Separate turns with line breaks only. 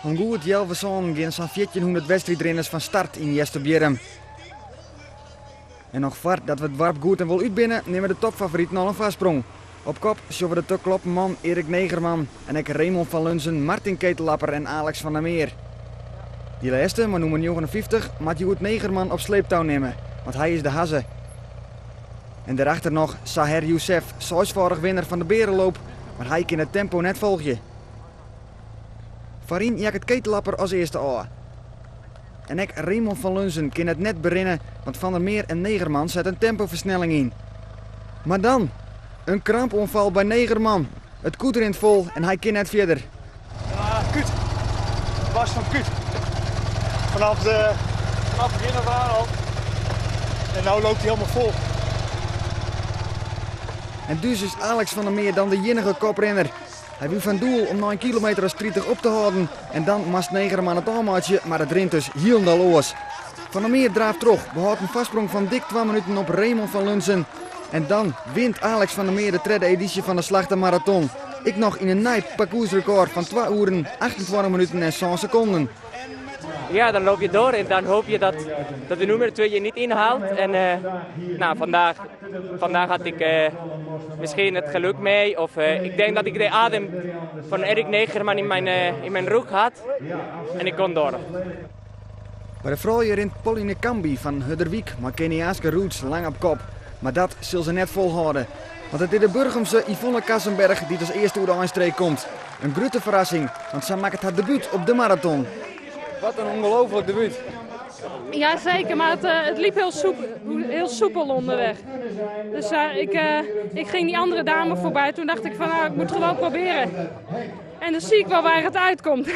Om goed healwei sânen geane sa'n fjirtjinhûndert wedstriidrinners fan start yn Easterbierrum. En noch foardat we it doarp goed en wol út binne, nimme de topfavoriten al in foarsprong. Op kop sjogge we de te kloppen man Erik Negerman en ek Raymond van Lunzen, Martin Ketellapper en Alex van der Meer. Dy lêste, mei nûmer 59, moat hjoed Negerman op sleeptou nimme, want hy is de hazze. En dêrachter noch Saher Youssef, seisfâldich winner fan de Berenloop, mar hy kin it tempo net folgje. Foaryn jakket Ketellapper as earste ôf. En ek Raymond van Lunzen kin it net berinne, want Van der Meer en Negerman set in tempofersnelling yn. Mar dan, in krampoanfal by Negerman. It kût rint fol en hy kin net fierder.
Ja, kút. Barst fan kút. Vanaf, de, vanaf het begin af aan al. En nu loopt hij helemaal vol.
En dus is Alex van der Meer dan de iennige koprinner. Hy wie fan doel om nei in kilometer as 30 op te hâlden en dan moast Negerman it ôfmeitsje, mar it rint dus hielendal oars. Van der Meer draaft troch, behâldt in foarsprong fan dik 2 minuten op Raymond van Lunzen. En dan wint Alex van der Meer de tredde edysje fan de Slachtemaraton. Ek noch yn in nij parkoersrekôr fan 2 oeren, 28 minuten en 7 sekonden.
Ja, dan loop je door en dan hoop je dat de nummer 2 je niet inhaalt. En nou, vandaag had ik misschien het geluk mee. Of ik denk dat ik de adem van Erik Negerman in mijn rug had. En ik kon door.
By de froulju rint Pauline Kambi fan Hurderwyk mei Keniaanske roots lang op kop. Mar dat sil se net folhâlde. Want it is de Burgumse Yvonne Kassenberg dy't as earste oer de einstreek komt. In grutte ferrassing, want sy makket har debút op de maraton. Wat in ûngelooflik debút.
Ja, zeker, maar het liep heel soepel onderweg. Dus ik ging die andere dame voorbij. Toen dacht ik van, nou, ik moet gewoon proberen. En dan zie ik wel waar het uitkomt.